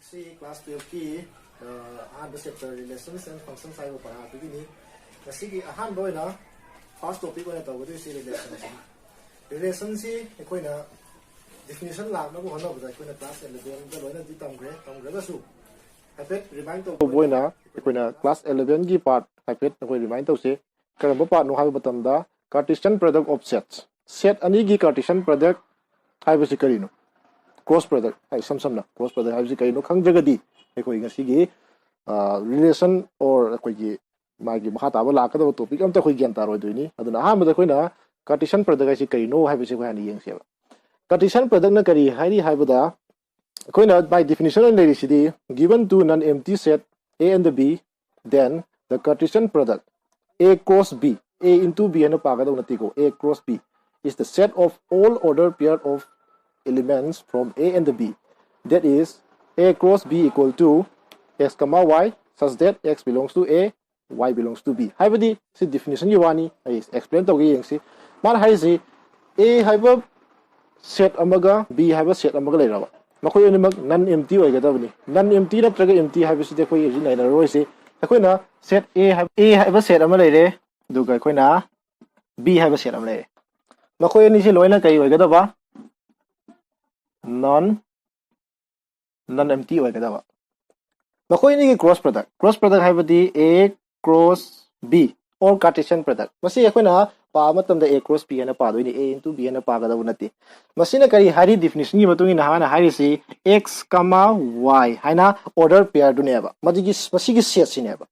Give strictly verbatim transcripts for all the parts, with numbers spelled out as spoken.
ꯁꯤ class twelve ꯀꯤ ꯑꯍꯥꯟꯕ chapter relations and functions ꯍꯥꯏꯕ ꯄꯔꯥꯗꯨꯒꯤꯅꯤ꯫ ꯉꯁꯤꯒꯤ ꯑꯍꯥꯟꯕ ꯑꯣꯏꯅ first topic ꯑꯣꯏꯅ ꯇꯧꯒꯗꯣꯏꯁꯤ relation ꯁꯤꯅꯤ꯫ Relation ꯁꯤ ꯑꯩꯈꯣꯏꯅ definition ꯂꯥꯛꯅꯕ ꯍꯣꯠꯅꯕꯗ ꯑꯩꯈꯣꯏꯅ class eleven ꯗ ꯂꯣꯏꯅꯗꯤ ꯇꯝꯈ꯭ꯔꯦ꯫ ꯇꯝꯈ꯭ꯔꯒꯁꯨ ꯍꯥꯏꯐꯦꯠ remind ꯇꯧꯕ ꯑꯣꯏꯅ ꯑꯩꯈꯣꯏꯅ class eleven ꯒꯤ part ꯍꯥꯏꯐꯦꯠ ꯑꯩꯈꯣꯏ remind ꯇꯧꯁꯦ꯫ ꯀꯔꯝꯕ part ꯅꯣ ꯍꯥꯏꯕ ꯃꯇꯝꯗ, Cartesian product of sets, set ꯑꯅꯤꯒꯤ Cartesian product ꯍꯥꯏꯕꯁꯤ ꯀꯔꯤꯅꯣ? Cross product ꯍꯥꯏ, ꯏꯁꯝ ꯁꯝꯅ cross product ꯍꯥꯏꯕꯁꯤ ꯀꯔꯤꯅꯣ ꯈꯪꯗ꯭ꯔꯒꯗꯤ ꯑꯩꯈꯣꯏ ꯉꯁꯤꯒꯤ relation or ꯑꯩꯈꯣꯏꯒꯤ ꯃꯥꯒꯤ ꯃꯈꯥ ꯇꯥꯕ ꯂꯥꯛꯀꯗꯕ topic ꯑꯝꯇ ꯑꯩꯈꯣꯏ ꯒ꯭ꯌꯥꯟ ꯇꯥꯔꯣꯏꯗꯣꯏꯅꯤ꯫ ꯑꯗꯨꯅ ꯑꯍꯥꯟꯕꯗ ꯑꯩꯈꯣꯏꯅ Cartesian product ꯍꯥꯏꯁꯤ ꯀꯔꯤꯅꯣ ꯍꯥꯏꯕꯁꯤ ꯑꯩꯈꯣꯏ ꯍꯥꯟꯅ ꯌꯦꯡꯁꯦꯕ꯫ Cartesian product ꯅ ꯀꯔꯤ ꯍꯥꯏꯔꯤ ꯍꯥꯏꯕꯗ, ꯑꯩꯈꯣꯏꯅ by definition ꯑꯣꯏꯅ ꯂꯩꯔꯤꯁꯤꯗꯤ, given two non-empty set A and the B, then the Cartesian product A cross B, A into B ꯍꯥꯏꯅ ꯄꯥꯒꯗꯧ ꯅꯠꯇꯦꯀꯣ, A cross B is the set of all order pair of elements from A and the B, that is, A cross B equal to x comma y such that x belongs to A, y belongs to B꯫ ꯍꯥꯏꯕꯗꯤ ꯁꯤ definition ꯒꯤ ꯋꯥꯅꯤ, ꯑꯩ explain ꯇꯧꯒꯦ ꯌꯦꯡꯁꯤ꯫ ꯃꯥꯅ ꯍꯥꯏꯔꯤꯁꯤ, A ꯍꯥꯏꯕ set ꯑꯃꯒ B ꯍꯥꯏꯕ set ꯑꯃꯒ ꯂꯩꯔꯕ, ꯃꯈꯣꯏ ꯑꯅꯤꯃꯛ non empty ꯑꯣꯏꯒꯗꯕꯅꯤ꯫ Non empty ꯅꯠꯇ꯭ꯔꯒ empty ꯍꯥꯏꯕꯁꯤꯗꯤ ꯑꯩꯈꯣꯏ ꯍꯧꯖꯤꯛ ꯅꯩꯅꯔꯔꯣꯏꯁꯤ꯫ ꯑꯩꯈꯣꯏꯅ set A ꯍꯥꯏꯕ, A ꯍꯥꯏꯕ set ꯑꯃ ꯂꯩꯔꯦ, ꯑꯗꯨꯒ ꯑꯩꯈꯣꯏꯅ B ꯍꯥꯏꯕ set ꯑꯃ ꯂꯩꯔꯦ꯫ ꯃꯈꯣꯏ ꯑꯅꯤꯁꯤ ꯂꯣꯏꯅ ꯀꯔꯤ ꯑꯣꯏꯒꯗꯕ? Non, non empty ꯑꯣꯏꯒꯗꯕ꯫ ꯃꯈꯣꯏ ꯑꯅꯤꯒꯤ cross product, cross product ꯍꯥꯏꯕꯗꯤ A cross B or Cartesian product꯫ ꯃꯁꯤ ꯑꯩꯈꯣꯏꯅ ꯄꯥꯕ ꯃꯇꯝꯗ A cross B ꯍꯥꯏꯅ ꯄꯥꯗꯣꯏꯅꯤ, A into B ꯍꯥꯏꯅ ꯄꯥꯒꯗꯕ ꯅꯠꯇꯦ꯫ ꯃꯁꯤꯅ ꯀꯔꯤ ꯍꯥꯏꯔꯤ? Definition ꯒꯤ ꯃꯇꯨꯡ ꯏꯟꯅ ꯃꯥꯅ ꯍꯥꯏꯔꯤꯁꯤ x comma y ꯍꯥꯏꯅ order pair ꯗꯨꯅꯦꯕ꯫ ꯃꯗꯨꯒꯤ, ꯃꯁꯤꯒꯤ set ꯁꯤꯅꯦꯕ꯫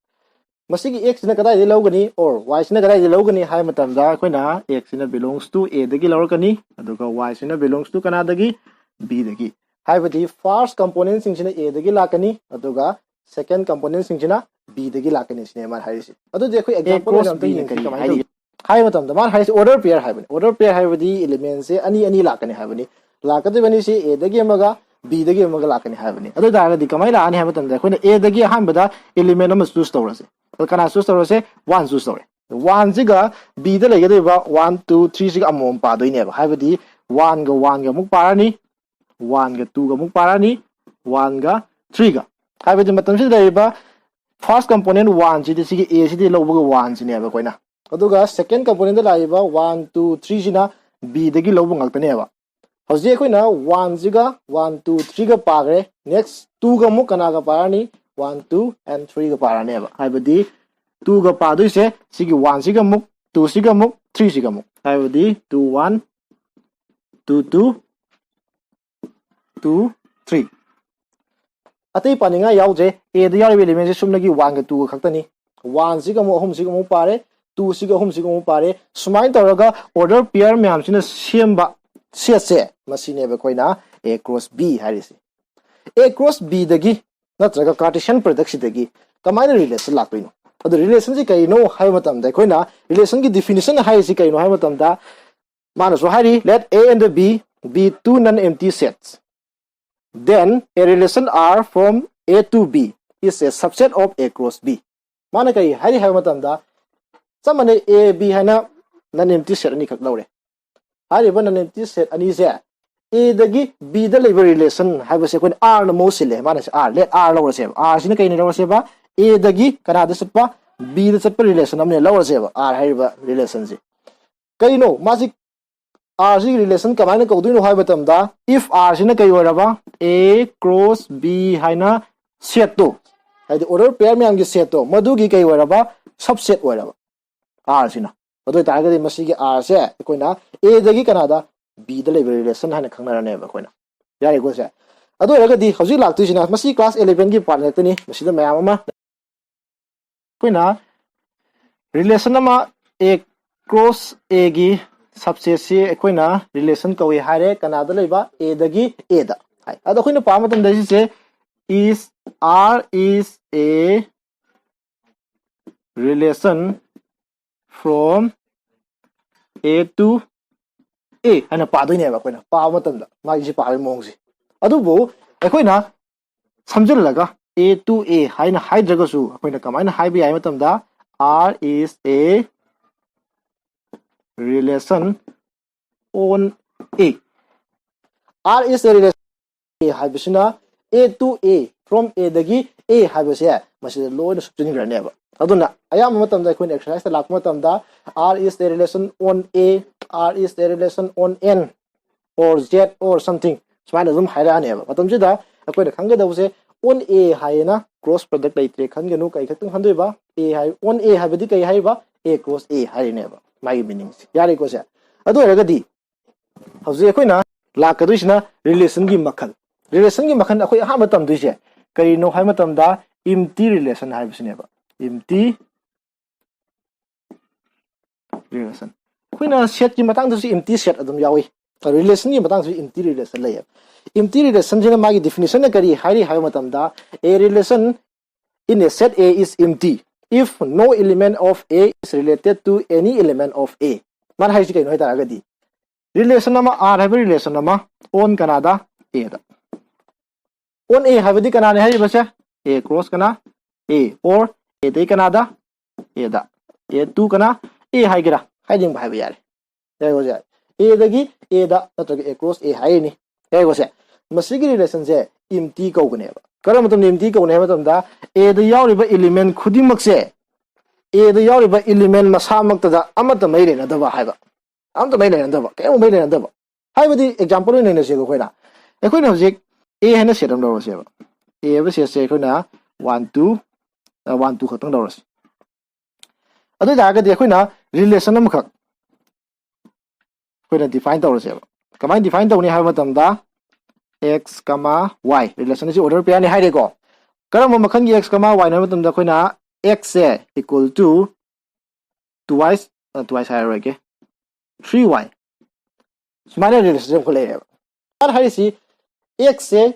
ꯃꯁꯤꯒꯤ x ꯁꯤꯅ ꯀꯗꯥꯏꯗꯒꯤ ꯂꯧꯒꯅꯤ or y ꯁꯤꯅ ꯀꯗꯥꯏꯗꯒꯤ ꯂꯧꯒꯅꯤ ꯍꯥꯏꯕ ꯃꯇꯝꯗ, ꯑꯩꯈꯣꯏꯅ x ꯁꯤꯅ belongs to A ꯗꯒꯤ ꯂꯧꯔꯛꯀꯅꯤ, ꯑꯗꯨꯒ y ꯁꯤꯅ belongs to ꯀꯅꯥꯗꯒꯤ? B ꯗꯒꯤ꯫ ꯍꯥꯏꯕꯗꯤ first component ꯁꯤꯡꯁꯤꯅ A ꯗꯒꯤ ꯂꯥꯛꯀꯅꯤ, ꯑꯗꯨꯒ second component ꯁꯤꯡꯁꯤꯅ B ꯗꯒꯤ ꯂꯥꯛꯀꯅꯤ ꯁꯤꯅꯦ ꯃꯥꯅ ꯍꯥꯏꯔꯤꯁꯤ꯫ ꯑꯗꯨꯗꯤ ꯑꯩꯈꯣꯏ example ꯑꯣꯏꯅ ꯑꯝꯇ ꯌꯦꯡꯁꯤ ꯀꯃꯥꯏꯅ ꯇꯧꯒꯦ ꯍꯥꯏꯕ ꯃꯇꯝꯗ, ꯃꯥꯅ ꯍꯥꯏꯔꯤꯁꯤ order pair ꯍꯥꯏꯕꯅꯤ꯫ Order pair ꯍꯥꯏꯕꯗꯤ element ꯁꯦ ꯑꯅꯤ ꯑꯅꯤ ꯂꯥꯛꯀꯅꯤ ꯍꯥꯏꯕꯅꯤ꯫ ꯂꯥꯛꯀꯗꯣꯏꯕ ꯑꯅꯤꯁꯤ A ꯗꯒꯤ ꯑꯃꯒ B ꯗꯒꯤ ꯑꯃꯒ ꯂꯥꯛꯀꯅꯤ ꯍꯥꯏꯕꯅꯤ꯫ ꯑꯗꯨ ꯑꯣꯏ ꯇꯥꯔꯒꯗꯤ ꯀꯃꯥꯏꯅ ꯂꯥꯛꯑꯅꯤ ꯍꯥꯏꯕ ꯃꯇꯝꯗ, ꯑꯩꯈꯣꯏꯅ A ꯗꯒꯤ ꯑꯍꯥꯟꯕꯗ element ꯑꯃ choose ꯇꯧꯔꯁꯦ꯫ ꯑꯗꯣ ꯀꯅꯥ choose ꯇꯧꯔꯁꯦ? One choose ꯇꯧꯔꯦ꯫ One ꯁꯤꯒ B ꯗ ꯂꯩꯒꯗꯧꯔꯤꯕ one, two, three ꯁꯤꯒ ꯑꯃꯃꯝ ꯄꯥꯗꯣꯏꯅꯦꯕ꯫ ꯍꯥꯏꯕꯗꯤ one ꯒ one ꯒ ꯑꯃꯨꯛ ꯄꯥꯔꯅꯤ, one ꯒ two ꯒ ꯑꯃꯨꯛ ꯄꯥꯔꯅꯤ, one ꯒ ꯊ꯭ꯔꯤꯒ꯫ ꯍꯥꯏꯕꯗꯤ ꯃꯇꯝꯁꯤꯗ ꯂꯩꯔꯤꯕ first component one ꯁꯤꯗꯤ ꯁꯤꯒꯤ A ꯁꯤꯗꯤ ꯂꯧꯕꯒ one ꯁꯤꯅꯦꯕ ꯑꯩꯈꯣꯏꯅ꯫ ꯑꯗꯨꯒ second component ꯗ ꯂꯥꯛꯏꯕ one, two, three ꯁꯤꯅ B ꯗꯒꯤ ꯂꯧꯕ ꯉꯥꯛꯇꯅꯦꯕ꯫ ꯍꯧꯖꯤꯛ ꯑꯩꯈꯣꯏꯅ one ꯁꯤꯒ one, two, three ꯒ ꯄꯥꯈ꯭ꯔꯦ꯫ Next two ꯒ ꯑꯃꯨꯛ ꯀꯅꯥꯒ ꯄꯥꯔꯅꯤ? One, two and three ꯒ ꯄꯥꯔꯅꯦꯕ꯫ ꯍꯥꯏꯕꯗꯤ two ꯒ ꯄꯥꯗꯣꯏꯁꯦ ꯁꯤꯒꯤ one ꯁꯤꯒ ꯑꯃꯨꯛ, two ꯁꯤꯒ ꯑꯃꯨꯛ, three ꯁꯤꯒ ꯑꯃꯨꯛ꯫ ꯍꯥꯏꯕꯗꯤ two one, two two, two three꯫ ꯑꯇꯩ ꯄꯥꯅꯤꯡꯉꯥꯏ ꯌꯥꯎꯗ꯭ꯔꯦ꯫ A ꯗ ꯌꯥꯎꯔꯤꯕ element ꯁꯦ ꯁꯨꯞꯅꯒꯤ one ꯒ two ꯒ ꯈꯛꯇꯅꯤ꯫ One ꯁꯤꯒ ꯑꯃꯨꯛ ꯑꯍꯨꯝꯁꯤꯒ ꯑꯃꯨꯛ ꯄꯥꯔꯦ, two ꯁꯤꯒ ꯑꯍꯨꯝꯁꯤꯒ ꯑꯃꯨꯛ ꯄꯥꯔꯦ꯫ ꯁꯨꯃꯥꯏꯅ ꯇꯧꯔꯒ order pair ꯃꯌꯥꯝꯁꯤꯅ ꯁꯦꯝꯕ set ꯁꯦ, ꯃꯁꯤꯅꯦꯕ ꯑꯩꯈꯣꯏꯅ A cross B ꯍꯥꯏꯔꯤꯁꯦ꯫ A cross B ꯗꯒꯤ ꯅꯠꯇ꯭ꯔꯒ Cartesian product ꯁꯤꯗꯒꯤ ꯀꯃꯥꯏꯅ relation ꯂꯥꯛꯇꯣꯏꯅꯣ? ꯑꯗꯨ relation ꯁꯤ ꯀꯩꯅꯣ ꯍꯥꯏꯕ ꯃꯇꯝꯗ, ꯑꯩꯈꯣꯏꯅ relation ꯒꯤ definition ꯍꯥꯏꯔꯤꯁꯤ ꯀꯩꯅꯣ ꯍꯥꯏꯕ ꯃꯇꯝꯗ, ꯃꯥꯅꯁꯨ ꯍꯥꯏꯔꯤ, let A and B be two non-empty sets, then a relation R from A to B is a subset of A cross B꯫ ꯃꯥꯅ ꯀꯔꯤ ꯍꯥꯏꯔꯤ ꯍꯥꯏꯕ ꯃꯇꯝꯗ, ꯆꯞ ꯃꯥꯟꯅꯩ, A, B ꯍꯥꯏꯅ non empty set ꯑꯅꯤꯈꯛ ꯂꯧꯔꯦ꯫ ꯍꯥꯏꯔꯤꯕ non empty set ꯑꯅꯤꯁꯦ A ꯗꯒꯤ B ꯗ ꯂꯩꯕ relation ꯍꯥꯏꯕꯁꯦ ꯑꯩꯈꯣꯏꯅ R ꯅ ꯃꯍꯨꯠ ꯁꯤꯜꯂꯦ꯫ ꯃꯥꯅ ꯁꯤ R, let R ꯂꯧꯔꯁꯦꯕ꯫ R ꯁꯤꯅ ꯀꯩꯅ ꯂꯧꯔꯁꯦꯕ? A ꯗꯒꯤ ꯀꯅꯥꯗ ꯆꯠꯄ? B ꯗ ꯆꯠꯄ relation ꯑꯃꯅꯦ ꯂꯧꯔꯁꯦꯕ, R ꯍꯥꯏꯔꯤꯕ relation ꯁꯦ꯫ ꯀꯩꯅꯣ ꯃꯥꯁꯤ, R ꯁꯤꯒꯤ relation ꯀꯃꯥꯏꯅ ꯀꯧꯗꯣꯏꯅꯣ ꯍꯥꯏꯕ ꯃꯇꯝꯗ, if R ꯁꯤꯅ ꯀꯩ ꯑꯣꯏꯔꯕ? A cross B ꯍꯥꯏꯅ set ꯇꯣ, ꯍꯥꯏꯗꯤ order pair ꯃꯌꯥꯝꯒꯤ set ꯇꯣ, ꯃꯗꯨꯒꯤ ꯀꯩ ꯑꯣꯏꯔꯕ? Subset ꯑꯣꯏꯔꯕ R ꯁꯤꯅ꯫ ꯑꯗꯨ ꯑꯣꯏꯇꯥꯔꯒꯗꯤ ꯃꯁꯤꯒꯤ R ꯁꯦ ꯑꯩꯈꯣꯏꯅ A ꯗꯒꯤ ꯀꯅꯥꯗ? B ꯗ ꯂꯩꯕ relation ꯍꯥꯏꯅ ꯈꯪꯅꯔꯅꯦꯕ ꯑꯩꯈꯣꯏꯅ꯫ ꯌꯥꯔꯦꯀꯣ ꯁꯦ? ꯑꯗꯨ ꯑꯣꯏꯔꯒꯗꯤ ꯍꯧꯖꯤꯛ ꯂꯥꯛꯇꯣꯏꯁꯤꯅ, ꯃꯁꯤ class eleven ꯒꯤ part ꯉꯥꯛꯇꯅꯤ, ꯃꯁꯤꯗ ꯃꯌꯥꯝ ꯑꯃ ꯑꯩꯈꯣꯏꯅ relation ꯑꯃ, A cross A ꯒꯤ subset ꯁꯤ ꯑꯩꯈꯣꯏꯅ relation ꯀꯧꯏ ꯍꯥꯏꯔꯦ꯫ ꯀꯅꯥꯗ ꯂꯩꯕ? A ꯗꯒꯤ A ꯗ ꯍꯥꯏ꯫ ꯑꯗꯣ ꯑꯩꯈꯣꯏꯅ ꯄꯥꯕ ꯃꯇꯝꯗ ꯁꯤꯁꯦ is, R is a relation from A to A ꯍꯥꯏꯅ ꯄꯥꯗꯣꯏꯅꯦꯕ ꯑꯩꯈꯣꯏꯅ ꯄꯥꯕ ꯃꯇꯝꯗ, ꯃꯥꯒꯤꯁꯤ ꯄꯥꯕꯒꯤ ꯃꯑꯣꯡꯁꯦ꯫ ꯑꯗꯨꯕꯨ ꯑꯩꯈꯣꯏꯅ ꯁꯝꯖꯤꯜꯂꯒ A to A ꯍꯥꯏꯅ ꯍꯥꯏꯗ꯭ꯔꯒꯁꯨ, ꯑꯩꯈꯣꯏꯅ ꯀꯃꯥꯏꯅ ꯍꯥꯏꯕ ꯌꯥꯏ ꯃꯇꯝꯗ, R is a relation on A, R is a relation ꯍꯥꯏꯕꯁꯤꯅ A to A from A ꯗꯒꯤ A ꯍꯥꯏꯕꯁꯦ ꯃꯁꯤꯗ ꯂꯣꯏꯅ ꯁꯨꯞꯆꯤꯟꯈ꯭ꯔꯅꯦꯕ꯫ ꯑꯗꯨꯅ ꯑꯌꯥꯝꯕ ꯃꯇꯝꯗ ꯑꯩꯈꯣꯏꯅ exercise ꯇ ꯂꯥꯛꯄ ꯃꯇꯝꯗ R is a relation on A, R is a relation on N or Z or something ꯁꯨꯃꯥꯏꯅ ꯑꯗꯨꯝ ꯍꯥꯏꯔꯛꯑꯅꯦꯕ꯫ ꯃꯇꯝꯁꯤꯗ ꯑꯩꯈꯣꯏꯅ ꯈꯪꯒꯗꯕꯁꯦ on A ꯍꯥꯏꯌꯦꯅ cross product ꯂꯩꯇ꯭ꯔꯦ ꯈꯟꯒꯅꯨ꯫ ꯀꯩ ꯈꯛꯇꯪ ꯈꯟꯗꯣꯏꯕ? A ꯍꯥꯏ on A ꯍꯥꯏꯕꯗꯤ ꯀꯩ ꯍꯥꯏꯔꯤꯕ? A cross A ꯍꯥꯏꯔꯤꯅꯦꯕ ꯃꯥꯒꯤ meaning ꯁꯦ꯫ ꯌꯥꯔꯦꯀꯣ ꯁꯦ? ꯑꯗꯨ ꯑꯣꯏꯔꯒꯗꯤ ꯍꯧꯖꯤꯛ ꯑꯩꯈꯣꯏꯅ ꯂꯥꯛꯀꯗꯣꯏꯁꯤꯅ relation ꯒꯤ ꯃꯈꯜ꯫ Relation ꯒꯤ ꯃꯈꯜ ꯑꯩꯈꯣꯏ ꯑꯍꯥꯟꯕ ꯇꯝꯗꯣꯏꯁꯦ ꯀꯔꯤꯅꯣ ꯍꯥꯏꯕ ꯃꯇꯝꯗ empty relation ꯍꯥꯏꯕꯁꯤꯅꯦꯕ꯫ Empty relation꯫ ꯑꯩꯈꯣꯏꯅ set ꯀꯤ ꯃꯇꯥꯡꯗꯁꯨ empty set ꯑꯗꯨꯝ ꯌꯥꯎꯏ꯫ Relation ꯒꯤ ꯃꯇꯥꯡꯗꯁꯨ empty relation ꯂꯩꯌꯦꯕ꯫ Empty relation ꯁꯤꯅ ꯃꯥꯒꯤ definition ꯅ ꯀꯔꯤ ꯍꯥꯏꯔꯤ ꯍꯥꯏꯕ ꯃꯇꯝꯗ, a relation in a set A is empty if no element of A is related to any element of A꯫ ꯃꯥꯅ ꯍꯥꯏꯁꯤ ꯀꯩꯅꯣ ꯍꯥꯏ ꯇꯥꯔꯒꯗꯤ, relation ꯑꯃ, R ꯍꯥꯏꯕ relation ꯑꯃ on ꯀꯅꯥꯗ? A the. On A ꯍꯥꯏꯕꯗꯤ ꯀꯅꯥꯅꯦ ꯍꯥꯏꯔꯤꯕꯁꯦ? A cross ꯀꯅꯥ? A, or A ꯗꯩ ꯀꯅꯥꯗ? A the. A to ꯀꯅꯥ? A ꯍꯥꯏꯒꯦꯔꯥ, ꯍꯥꯏꯅꯤꯡꯕ ꯍꯥꯏꯕ ꯌꯥꯔꯦ꯫ ꯌꯥꯏꯀꯣ ꯁꯦ? A ꯗꯒꯤ A ꯗ ꯅꯠꯇ꯭ꯔꯒ A cross A ꯍꯥꯏꯔꯤꯅꯤ꯫ ꯌꯥꯏꯀꯣ ꯁꯦ? ꯃꯁꯤꯒꯤ relation ꯁꯦ empty ꯀꯧꯕꯅꯦꯕ꯫ ꯀꯔꯝꯕ ꯃꯇꯝꯗ empty ꯀꯧꯅꯤ ꯍꯥꯏꯕ ꯃꯇꯝꯗ, A ꯗ ꯌꯥꯎꯔꯤꯕ element ꯈꯨꯗꯤꯡꯃꯛꯁꯦ, A ꯗ ꯌꯥꯎꯔꯤꯕ element ꯃꯁꯥꯃꯛꯇꯗ ꯑꯃꯠꯇ ꯃꯔꯤ ꯂꯩꯅꯗꯕ ꯍꯥꯏꯕ꯫ ꯑꯃꯠꯇ ꯃꯔꯤ ꯂꯩꯅꯗꯕ, ꯀꯔꯤꯝ ꯃꯔꯤ ꯂꯩꯅꯗꯕ꯫ ꯍꯥꯏꯕꯗꯤ example ꯑꯣꯏꯅ ꯅꯩꯅꯁꯦꯕ ꯑꯩꯈꯣꯏꯅ꯫ ꯑꯩꯈꯣꯏꯅ ꯍꯧꯖꯤꯛ A ꯍꯥꯏꯅ set ꯑꯃ ꯂꯧꯔꯁꯦꯕ꯫ A ꯍꯥꯏꯕ set ꯁꯦ ꯑꯩꯈꯣꯏꯅ one, two, one, two ꯈꯛꯇꯪ ꯂꯧꯔꯁꯤ꯫ ꯑꯗꯨ ꯑꯣꯏ ꯇꯥꯔꯒꯗꯤ ꯑꯩꯈꯣꯏꯅ relation ꯑꯃꯈꯛ ꯑꯩꯈꯣꯏꯅ define ꯇꯧꯔꯁꯦꯕ꯫ ꯀꯃꯥꯏꯅ define ꯇꯧꯅꯤ ꯍꯥꯏꯕ ꯃꯇꯝꯗ, x, y relation ꯑꯁꯤ order pair ꯅꯤ ꯍꯥꯏꯔꯦꯀꯣ꯫ ꯀꯔꯝꯕ ꯃꯈꯜꯒꯤ x, y ꯅꯣ ꯍꯥꯏꯕ ꯃꯇꯝꯗ, ꯑꯩꯈꯣꯏꯅ x say equal to twice, twice ꯍꯥꯏꯔꯔꯣꯏꯒꯦ, three y, ꯁꯨꯃꯥꯏꯅ relation ꯁꯦ ꯑꯃꯈꯛ ꯂꯩꯔꯦꯕ꯫ R ꯍꯥꯏꯔꯤꯁꯤ x ꯁꯦ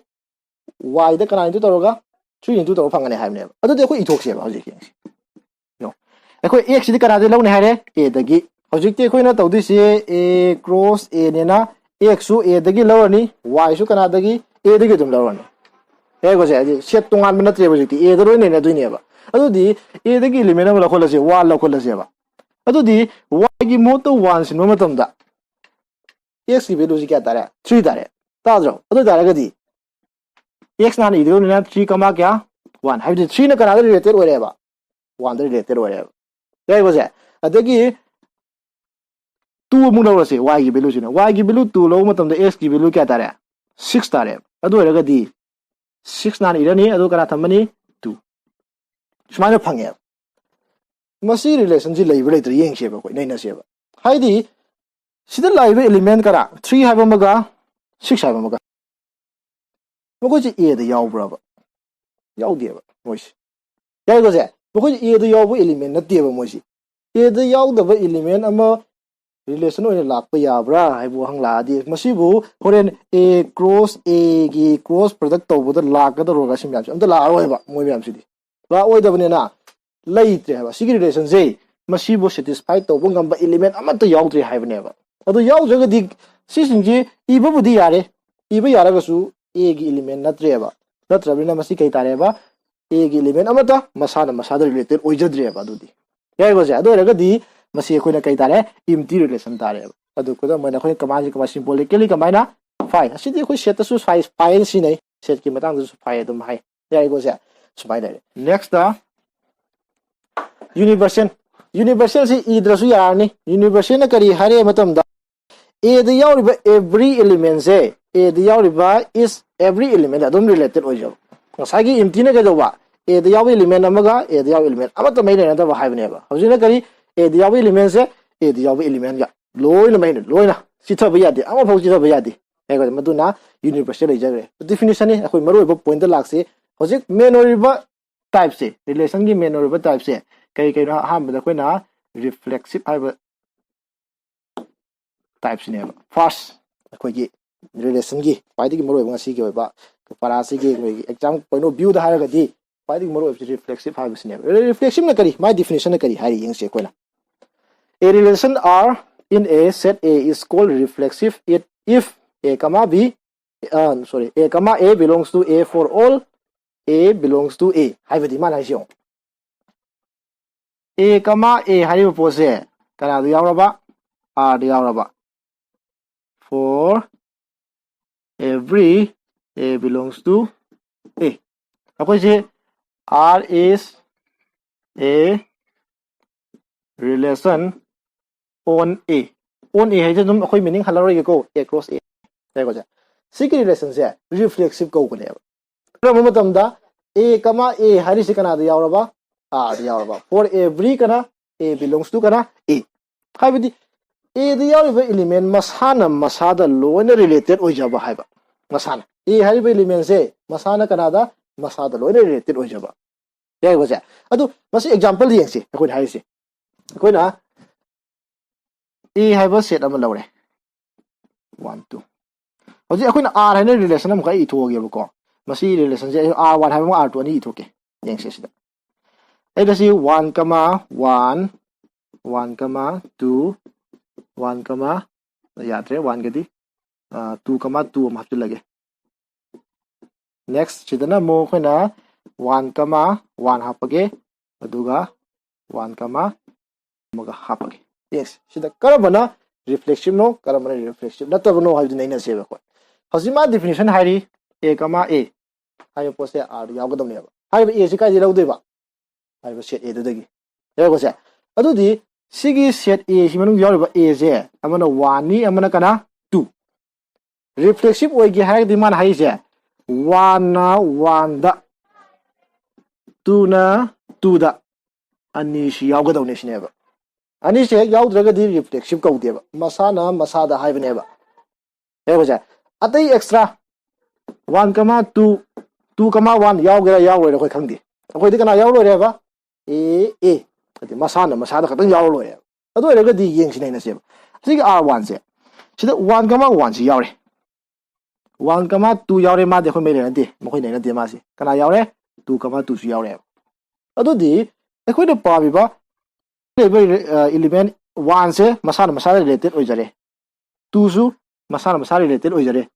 y ꯗ ꯀꯅꯥ into ꯇꯧꯔꯒ? Three into ꯇꯧꯔꯒ ꯐꯪꯒꯅꯤ ꯍꯥꯏꯕꯅꯦꯕ꯫ ꯑꯗꯨꯗꯤ ꯑꯩꯈꯣꯏ ꯏꯊꯣꯛꯁꯦꯕ ꯍꯧꯖꯤꯛ ꯌꯦꯡꯁꯤ꯫ ꯌꯦꯡꯉꯣ꯫ ꯑꯩꯈꯣꯏ x ꯁꯤꯗꯤ ꯀꯅꯥꯗꯒꯤ ꯂꯧꯅꯤ ꯍꯥꯏꯔꯦ? A ꯗꯒꯤ꯫ ꯍꯧꯖꯤꯛꯇꯤ ꯑꯩꯈꯣꯏꯅ ꯇꯧꯗꯣꯏꯁꯦ A cross A ꯅꯦꯅ, x ꯁꯨ A ꯗꯒꯤ ꯂꯧꯔꯅꯤ, y ꯁꯨ ꯀꯅꯥꯗꯒꯤ? A ꯗꯒꯤ ꯑꯗꯨꯝ ꯂꯧꯔꯅꯤ꯫ ꯌꯥꯏꯀꯣ ꯁꯦ? ꯍꯥꯏꯗꯤ set ꯇꯣꯉꯥꯟꯕ ꯅꯠꯇ꯭ꯔꯦꯕ ꯍꯧꯖꯤꯛꯇꯤ, A ꯗ ꯂꯣꯏ ꯂꯩꯅꯗꯣꯏꯅꯦꯕ꯫ ꯑꯗꯨꯗꯤ A ꯗꯒꯤ element ꯑꯃ ꯂꯧꯈꯠꯂꯁꯦ, one ꯂꯧꯈꯠꯂꯁꯦꯕ꯫ ꯑꯗꯨꯗꯤ y ꯒꯤ ꯃꯍꯨꯠꯇ one ꯁꯤꯟꯕ ꯃꯇꯝꯗ x ꯀꯤ value ꯁꯤ ꯀꯌꯥ ꯇꯥꯔꯦ? Three ꯇꯥꯔꯦ꯫ ꯇꯥꯗ꯭ꯔꯣ? ꯑꯗꯨ ꯑꯣꯏ ꯇꯥꯔꯒꯗꯤ X ꯅ ꯍꯥꯟꯅ ꯏꯗꯣꯏꯅꯤꯅ three comma ꯀꯌꯥ? One꯫ ꯍꯥꯏꯕꯗꯤ three ꯅ ꯀꯅꯥꯗ related ꯑꯣꯏꯔꯦꯕ? One ꯗ related ꯑꯣꯏꯔꯦꯕ꯫ ꯌꯥꯏꯀꯣ ꯁꯦ? ꯑꯗꯒꯤ two ꯑꯃꯨꯛ ꯂꯧꯔꯁꯦ, y ꯒꯤ value ꯁꯤꯅ꯫ Y ꯒꯤ value two ꯂꯧꯕ ꯃꯇꯝꯗ x ꯀꯤ value ꯀꯌꯥ ꯇꯥꯔꯦ? Six ꯇꯥꯔꯦ꯫ ꯑꯗꯨ ꯑꯣꯏꯔꯒꯗꯤ six ꯅ ꯍꯥꯟꯅ ꯏꯔꯅꯤ, ꯑꯗꯨ ꯀꯅꯥ ꯊꯝꯃꯅꯤ? Two꯫ ꯁꯨꯃꯥꯏꯅ ꯐꯪꯉꯦꯕ꯫ ꯃꯁꯤ relation ꯁꯤ ꯂꯩꯕ꯭ꯔꯥ ꯂꯩꯇ꯭ꯔꯥ ꯌꯦꯡꯁꯦꯕ, ꯑꯩꯈꯣꯏ ꯅꯩꯅꯁꯦꯕ꯫ ꯍꯥꯏꯗꯤ ꯁꯤꯗ ꯂꯥꯛꯏꯕ element ꯀꯅꯥ? Three ꯍꯥꯏꯕ ꯑꯃꯒ six ꯍꯥꯏꯕ ꯑꯃꯒ꯫ ꯃꯈꯣꯏꯁꯦ A ꯗ ꯌꯥꯎꯕ꯭ꯔꯕ? ꯌꯥꯎꯗꯦꯕ ꯃꯣꯏꯁꯦ꯫ ꯌꯥꯏꯀꯣ ꯁꯦ? ꯃꯈꯣꯏꯁꯦ A ꯗ ꯌꯥꯎꯕ element ꯅꯠꯇꯦꯕ ꯃꯣꯏꯁꯦ꯫ A ꯗ ꯌꯥꯎꯗꯕ element ꯑꯃ relation ꯑꯣꯏꯅ ꯂꯥꯛꯄ ꯌꯥꯕ꯭ꯔꯥ ꯍꯥꯏꯕ ꯋꯥꯍꯪ ꯂꯥꯛꯑꯗꯤ, ꯃꯁꯤꯕꯨ ꯍꯣꯔꯦꯟ A cross A ꯒꯤ cross product ꯇꯧꯕꯗ ꯂꯥꯛꯀꯗꯧꯔꯒ ꯁꯤ ꯃꯌꯥꯝꯁꯦ ꯑꯝꯇ ꯂꯥꯛꯑꯔꯣꯏꯕ, ꯃꯣꯏ ꯃꯌꯥꯝꯁꯤꯗꯤ ꯂꯥꯛꯑꯣꯏꯗꯕꯅꯤꯅ꯫ ꯂꯩꯇ꯭ꯔꯦ ꯍꯥꯏꯕ꯫ ꯁꯤꯒꯤ relation ꯁꯦ ꯃꯁꯤꯕꯨ satisfy ꯇꯧꯕ ꯉꯝꯕ element ꯑꯃꯠꯇ ꯌꯥꯎꯗ꯭ꯔꯦ ꯍꯥꯏꯕꯅꯦꯕ꯫ ꯑꯗꯨ ꯌꯥꯎꯗ꯭ꯔꯒꯗꯤ ꯁꯤꯁꯤꯡꯁꯦ ꯏꯕꯕꯨꯗꯤ ꯌꯥꯔꯦ, ꯏꯕ ꯌꯥꯔꯒꯁꯨ A ꯒꯤ element ꯅꯠꯇ꯭ꯔꯦꯕ꯫ ꯅꯠꯇ꯭ꯔꯕꯅꯤꯅ ꯃꯁꯤ ꯀꯩ ꯇꯥꯔꯦꯕ? A ꯒꯤ element ꯑꯃꯠꯇ ꯃꯁꯥꯅ ꯃꯁꯥꯗ related ꯑꯣꯏꯖꯗ꯭ꯔꯦꯕ꯫ ꯑꯗꯨꯗꯤ ꯌꯥꯏꯀꯣ ꯁꯦ? ꯑꯗꯨ ꯑꯣꯏꯔꯒꯗꯤ ꯃꯁꯤ ꯑꯩꯈꯣꯏꯅ ꯀꯩ ꯇꯥꯔꯦ? Empty relation ꯇꯥꯔꯦꯕ꯫ ꯑꯗꯨ ꯈꯨꯗꯝ ꯑꯣꯏꯅ ꯑꯩꯈꯣꯏꯅ ꯀꯃꯥꯏꯅ, ꯀꯃꯥꯏꯅ symbolically ꯀꯃꯥꯏꯅ? Phi꯫ ꯑꯁꯤꯗꯤ ꯑꯩꯈꯣꯏ set ꯇꯁꯨ phi, phi ꯍꯥꯏꯅ ꯁꯤꯖꯤꯟꯅꯩ꯫ Set ꯀꯤ ꯃꯇꯥꯡꯗꯁꯨ phi ꯑꯗꯨꯝ ꯍꯥꯏ꯫ ꯌꯥꯏꯀꯣ ꯁꯦ? ꯁꯨꯃꯥꯏꯅ ꯂꯩꯔꯦ꯫ Next ꯇ universal꯫ Universal ꯁꯤ ꯏꯗ꯭ꯔꯁꯨ ꯌꯥꯔꯅꯤ꯫ Universal ꯅ ꯀꯔꯤ ꯍꯥꯏꯔꯦ ꯃꯇꯝꯗ, A ꯗ ꯌꯥꯎꯔꯤꯕ every element ꯁꯦ, A ꯗ ꯌꯥꯎꯔꯤꯕ is every element ꯑꯗꯨꯝ related ꯑꯣꯏꯖꯕ꯫ ꯉꯁꯥꯏꯒꯤ empty ꯅ ꯀꯩꯗꯧꯕ? A ꯗ ꯌꯥꯎꯕ element ꯑꯃꯒ A ꯗ ꯌꯥꯎꯕ element ꯑꯃꯠꯇ ꯃꯔꯤ ꯂꯩꯅꯗꯕ ꯍꯥꯏꯕꯅꯦꯕ꯫ ꯍꯧꯖꯤꯛꯅ ꯀꯔꯤ? A ꯗ ꯌꯥꯎꯕ element ꯁꯦ A ꯗ ꯌꯥꯎꯕ element ꯀ ꯂꯣꯏꯅ ꯃꯔꯤ, ꯂꯣꯏꯅ ꯆꯤꯊꯕ ꯌꯥꯗꯦ, ꯑꯃꯐꯥꯎ ꯆꯤꯊꯕ ꯌꯥꯗꯦ꯫ ꯍꯥꯏꯕꯗꯤ ꯃꯗꯨꯅ universal ꯂꯩꯖꯈ꯭ꯔꯦ꯫ Definition ꯅꯤ꯫ ꯑꯩꯈꯣꯏ ꯃꯔꯨꯑꯣꯏꯕ point ꯇ ꯂꯥꯛꯁꯤ꯫ ꯍꯧꯖꯤꯛ main ꯑꯣꯏꯔꯤꯕ type ꯁꯦ, relation ꯒꯤ main ꯑꯣꯏꯔꯤꯕ type ꯁꯦ ꯀꯔꯤ ꯀꯔꯤꯅꯣ? ꯑꯍꯥꯟꯕꯗ ꯑꯩꯈꯣꯏꯅ reflexive ꯍꯥꯏꯕ type ꯁꯤꯅꯦꯕ꯫ First, ꯑꯩꯈꯣꯏꯒꯤ relation ꯒꯤ ꯈ꯭ꯋꯥꯏꯗꯒꯤ ꯃꯔꯨꯑꯣꯏꯕ ꯉꯁꯤꯒꯤ ꯑꯣꯏꯕ ꯄꯔꯥꯁꯤꯒꯤ ꯑꯩꯈꯣꯏꯒꯤ exam point of view ꯗ ꯍꯥꯏꯔꯒꯗꯤ ꯈ꯭ꯋꯥꯏꯗꯒꯤ ꯃꯔꯨꯑꯣꯏꯕꯁꯤ reflexive ꯍꯥꯏꯕꯁꯤꯅꯦꯕ꯫ Reflexive ꯅ ꯀꯔꯤ? ꯃꯥꯏ definition ꯅ ꯀꯔꯤ ꯍꯥꯏꯔꯤ ꯌꯦꯡꯁꯤ ꯑꯩꯈꯣꯏꯅ꯫ A relation R in a set A is called reflexive it if A comma B, uh, sorry, A comma A belongs to A for all A belongs to A꯫ ꯍꯥꯏꯕꯗꯤ ꯃꯥꯅ ꯍꯥꯏꯁꯤ ꯌꯦꯡꯉꯨ꯫ A comma A ꯍꯥꯏꯔꯤꯕ ꯄꯣꯠꯁꯦ ꯀꯅꯥꯗ ꯌꯥꯎꯔꯕ? R ꯗ ꯌꯥꯎꯔꯕ꯫ For every A belongs to ꯑꯦ, ꯑꯩꯈꯣꯏꯁꯦ R is a relation on A. On A ꯍꯥꯏꯁꯦ ꯑꯗꯨꯝ ꯑꯩꯈꯣꯏ meaning ꯍꯜꯂꯔꯣꯏꯒꯦꯀꯣ, A cross A ꯍꯥꯏꯀꯣꯁꯦ꯫ ꯁꯤꯒꯤ relationꯁꯦ reflexive ꯀꯧꯕꯅꯦꯕ꯫ ꯀꯔꯝꯕ ꯃꯇꯝꯗ A ꯀꯃꯥ A ꯍꯥꯏꯔꯤꯁꯤ ꯀꯅꯥꯗ ꯌꯥꯎꯔꯕ? R ꯗ ꯌꯥꯎꯔꯕ꯫ For every ꯀꯅꯥ? A belongs to ꯀꯅꯥ? A꯫ ꯍꯥꯏꯕꯗꯤ A ꯗ ꯌꯥꯎꯔꯤꯕ element ꯃꯁꯥꯅ ꯃꯁꯥꯗ ꯂꯣꯏꯅ related ꯑꯣꯏꯖꯕ ꯍꯥꯏꯕ꯫ ꯃꯁꯥꯅ A ꯍꯥꯏꯔꯤꯕ elementꯁꯦ ꯃꯁꯥꯅ ꯀꯅꯥꯗ? ꯃꯁꯥꯗ ꯂꯣꯏꯅ related ꯑꯣꯏꯖꯕ꯫ ꯌꯥꯏꯀꯣꯁꯦ? ꯑꯗꯨ ꯃꯁꯤ example ꯌꯦꯡꯁꯤ꯫ ꯑꯩꯈꯣꯏꯅ ꯍꯥꯏꯔꯤꯁꯦ, ꯑꯩꯈꯣꯏꯅ A ꯍꯥꯏꯕ set ꯑꯃ ꯂꯧꯔꯦ꯫ One, two꯫ ꯍꯧꯖꯤꯛ ꯑꯩꯈꯣꯏꯅ R ꯍꯥꯏꯅ relation ꯑꯃꯈꯛ ꯏꯊꯣꯛꯑꯒꯦꯕꯀꯣ꯫ ꯃꯁꯤ relationꯁꯦ ꯑꯩ R one ꯍꯥꯏꯕ ꯑꯃ R two ꯑꯅꯤ ꯏꯊꯣꯛꯀꯦ꯫ ꯌꯦꯡꯁꯦ ꯁꯤꯗ꯫ ꯑꯩꯗ ꯁꯤ one comma one, one comma two, one comma, ꯌꯥꯗ꯭ꯔꯦ, one ꯒꯗꯤ꯫ ꯑ, two comma two ꯑꯃ ꯍꯥꯞꯆꯤꯜꯂꯒꯦ꯫ Next ꯁꯤꯗꯅ ꯑꯃꯨꯛ ꯑꯩꯈꯣꯏꯅ one comma one ꯍꯥꯞꯄꯒꯦ, ꯑꯗꯨꯒ one comma ꯑꯃꯒ ꯍꯥꯞꯄꯒꯦ꯫ Yes, ꯁꯤꯗ ꯀꯔꯝꯕꯅ reflexiveꯅꯣ, ꯀꯔꯝꯕꯅ reflexive ꯅꯠꯇꯕꯅꯣ ꯍꯥꯏꯕꯗꯨ ꯅꯩꯅꯁꯦꯕ ꯑꯩꯈꯣꯏ꯫ ꯍꯧꯖꯤꯛ ꯃꯥ definition ꯍꯥꯏꯔꯤ, A comma A ꯍꯥꯏꯕ ꯄꯣꯠꯁꯦ R ꯗ ꯌꯥꯎꯒꯗꯕꯅꯦꯕ꯫ ꯍꯥꯏꯔꯤꯕ A ꯁꯤ ꯀꯥꯏꯗꯒꯤ ꯂꯧꯗꯣꯏꯕ? ꯍꯥꯏꯔꯤꯕ set A ꯗꯨꯗꯒꯤ꯫ ꯌꯥꯏꯀꯣꯁꯦ? ꯑꯗꯨꯗꯤ ꯁꯤꯒꯤ set A ꯁꯤ ꯃꯅꯨꯡꯗ ꯌꯥꯎꯔꯤꯕ A ꯁꯦ ꯑꯃꯅ one ꯅꯤ, ꯑꯃꯅ ꯀꯅꯥ? Two꯫ Reflexive ꯑꯣꯏꯒꯦ ꯍꯥꯏꯔꯒꯗꯤ ꯃꯥꯅ ꯍꯥꯏꯔꯤꯁꯦ one ꯅ one ꯗ, two ꯅ two ꯗ, ꯑꯅꯤꯁꯤ ꯌꯥꯎꯒꯗꯧꯅꯦ ꯁꯤꯅꯦꯕ꯫ ꯑꯅꯤꯁꯦ ꯍꯦꯛ ꯌꯥꯎꯗ꯭ꯔꯒꯗꯤ reflexive ꯀꯧꯗꯦꯕ, ꯃꯁꯥꯅ ꯃꯁꯥꯗ ꯍꯥꯏꯕꯅꯦꯕ꯫ ꯌꯥꯏꯀꯣꯁꯦ? ꯑꯇꯩ extra one comma two, two comma one ꯌꯥꯎꯒꯦꯔꯥ ꯌꯥꯎꯔꯣꯏꯔꯥ ꯑꯩꯈꯣꯏ ꯈꯪꯗꯦ꯫ ꯑꯩꯈꯣꯏꯗꯤ ꯀꯅꯥ ꯌꯥꯎꯔ ꯂꯣꯏꯔꯦ ꯍꯥꯏꯕ? A, A꯫ ꯍꯥꯏꯗꯤ ꯃꯁꯥꯅ ꯃꯁꯥꯗ ꯈꯛꯇꯪ ꯌꯥꯎꯔ ꯂꯣꯏꯔꯦ꯫ ꯑꯗꯨ ꯑꯣꯏꯔꯒꯗꯤ ꯌꯦꯡꯁꯤ ꯅꯩꯅꯁꯦꯕ꯫ ꯁꯤꯒꯤ R one ꯁꯦ, ꯁꯤꯗ one comma one ꯁꯤ ꯌꯥꯎꯔꯦ꯫ One comma two ꯌꯥꯎꯔꯦ, ꯃꯥꯗꯤ ꯑꯩꯈꯣꯏ ꯃꯔꯤ ꯂꯩꯅꯗꯦ, ꯃꯈꯣꯏ ꯂꯩꯅꯗꯦ ꯃꯥꯁꯦ꯫ ꯀꯅꯥ ꯌꯥꯎꯔꯦ? Two comma two ꯁꯨ ꯌꯥꯎꯔꯦꯕ꯫ ꯑꯗꯨꯗꯤ ꯑꯩꯈꯣꯏꯅ ꯄꯥꯝꯃꯤꯕ ꯂꯩꯔꯤꯕ, ꯑ, element one ꯁꯦ ꯃꯁꯥꯅ ꯃꯁꯥꯗ related ꯑꯣꯏꯖꯔꯦ, two ꯁꯨ ꯃꯁꯥꯅ ꯃꯁꯥ related ꯑꯣꯏꯖꯔꯦ,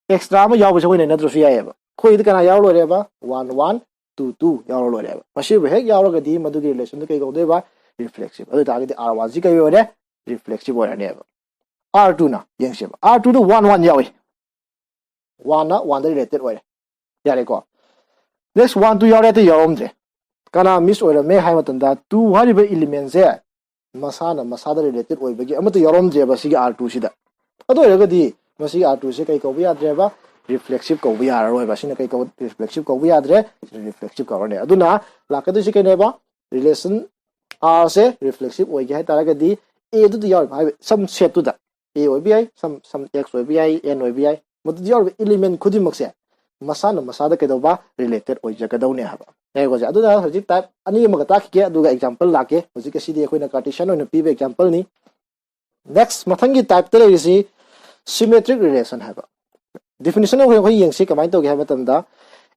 extra ꯑꯃ ꯌꯥꯎꯕꯁꯦ ꯑꯩꯈꯣꯏ ꯅꯩꯅꯗ꯭ꯔꯁꯨ ꯌꯥꯏꯑꯕ꯫ ꯑꯩꯈꯣꯏꯗꯤ ꯀꯅꯥ ꯌꯥꯎꯔ ꯂꯣꯏꯔꯦꯕ? One one, two two ꯌꯥꯎꯔ ꯂꯣꯏꯔꯦꯕ꯫ ꯃꯁꯤꯕꯨ ꯍꯦꯛ ꯌꯥꯎꯔꯒꯗꯤ ꯃꯗꯨꯒꯤ relationꯗꯨ ꯀꯩ ꯀꯧꯗꯣꯏꯕ? Reflexive꯫ ꯑꯗꯨ ꯑꯣꯏꯇꯥꯔꯒꯗꯤ R one ꯁꯤ ꯀꯩ ꯑꯣꯏꯔꯦ? Reflexive ꯑꯣꯏꯔꯅꯦꯕ꯫ R two ꯅ ꯌꯦꯡꯁꯦꯕ, R two ꯗ one one ꯌꯥꯎꯏ, one ꯅ one ꯗ related ꯑꯣꯏꯔꯦ꯫ ꯌꯥꯔꯦꯀꯣ꯫ Next one two ꯌꯥꯎꯔꯦ, ꯑꯇꯩ ꯌꯥꯎꯔꯝꯗ꯭ꯔꯦ꯫ ꯀꯅꯥ miss ꯑꯣꯏꯔꯝꯃꯦ ꯍꯥꯏꯕ ꯃꯇꯝꯗ, two ꯍꯥꯏꯔꯤꯕ elementꯁꯦ ꯃꯁꯥꯅ ꯃꯁꯥꯗ related ꯑꯣꯏꯕꯒꯤ ꯑꯃꯠꯇ ꯌꯥꯎꯔꯝꯗ꯭ꯔꯦꯕ ꯁꯤꯒꯤ R twoꯁꯤꯗ꯫ ꯑꯗꯨ ꯑꯣꯏꯔꯒꯗꯤ ꯃꯁꯤꯒꯤ R twoꯁꯦ ꯀꯩ ꯀꯧꯕ ꯌꯥꯗ꯭ꯔꯦꯕ? Reflexive ꯀꯧꯕ ꯌꯥꯔꯔꯣꯏꯕ꯫ ꯁꯤꯅ ꯀꯩ ꯀꯧ, reflexive ꯀꯧꯕ ꯌꯥꯗ꯭ꯔꯦ, ꯁꯤꯅ reflexive ꯀꯧꯔꯅꯤ꯫ ꯑꯗꯨꯅ ꯂꯥꯛꯀꯗꯣꯏꯁꯤ ꯀꯩꯅꯦꯕ? Relation Rꯁꯦ reflexive ꯑꯣꯏꯒꯦ ꯍꯥꯏꯇꯥꯔꯒꯗꯤ, Aꯗꯨꯗ ꯌꯥꯎꯔꯤꯕ ꯍꯥꯏꯕ some setꯇꯨꯗ, A ꯑꯣꯏꯕ ꯌꯥꯏ, some, some X ꯑꯣꯏꯕ ꯌꯥꯏ, N ꯑꯣꯏꯕ ꯌꯥꯏ, ꯃꯗꯨꯗ ꯌꯥꯎꯔꯤꯕ element ꯈꯨꯗꯤꯡꯃꯛꯁꯦ ꯃꯁꯥꯅ ꯃꯁꯥꯗ ꯀꯩꯗꯧꯕ? Related ꯑꯣꯏꯖꯒꯗꯧꯅꯦ ꯍꯥꯏꯕ꯫ ꯌꯥꯏꯀꯣ ꯁꯦ? ꯑꯗꯨꯅ ꯍꯧꯖꯤꯛ type ꯑꯅꯤ ꯑꯃꯒ ꯇꯥꯛꯈꯤꯒꯦ, ꯑꯗꯨꯒ example ꯂꯥꯛꯀꯦ꯫ ꯍꯧꯖꯤꯛ ꯑꯁꯤꯗꯤ ꯑꯩꯈꯣꯏꯅ Cartesian ꯑꯣꯏꯅ ꯄꯤꯕ exampleꯅꯤ꯫ Next, ꯃꯊꯪꯒꯤ typeꯇ ꯂꯩꯔꯤꯁꯤ symmetric relation ꯍꯥꯏꯕ꯫ Definition ꯑꯩꯈꯣꯏ, ꯑꯩꯈꯣꯏ ꯌꯦꯡꯁꯤ ꯀꯃꯥꯏꯅ ꯇꯧꯒꯦ ꯍꯥꯏꯕ ꯃꯇꯝꯗ,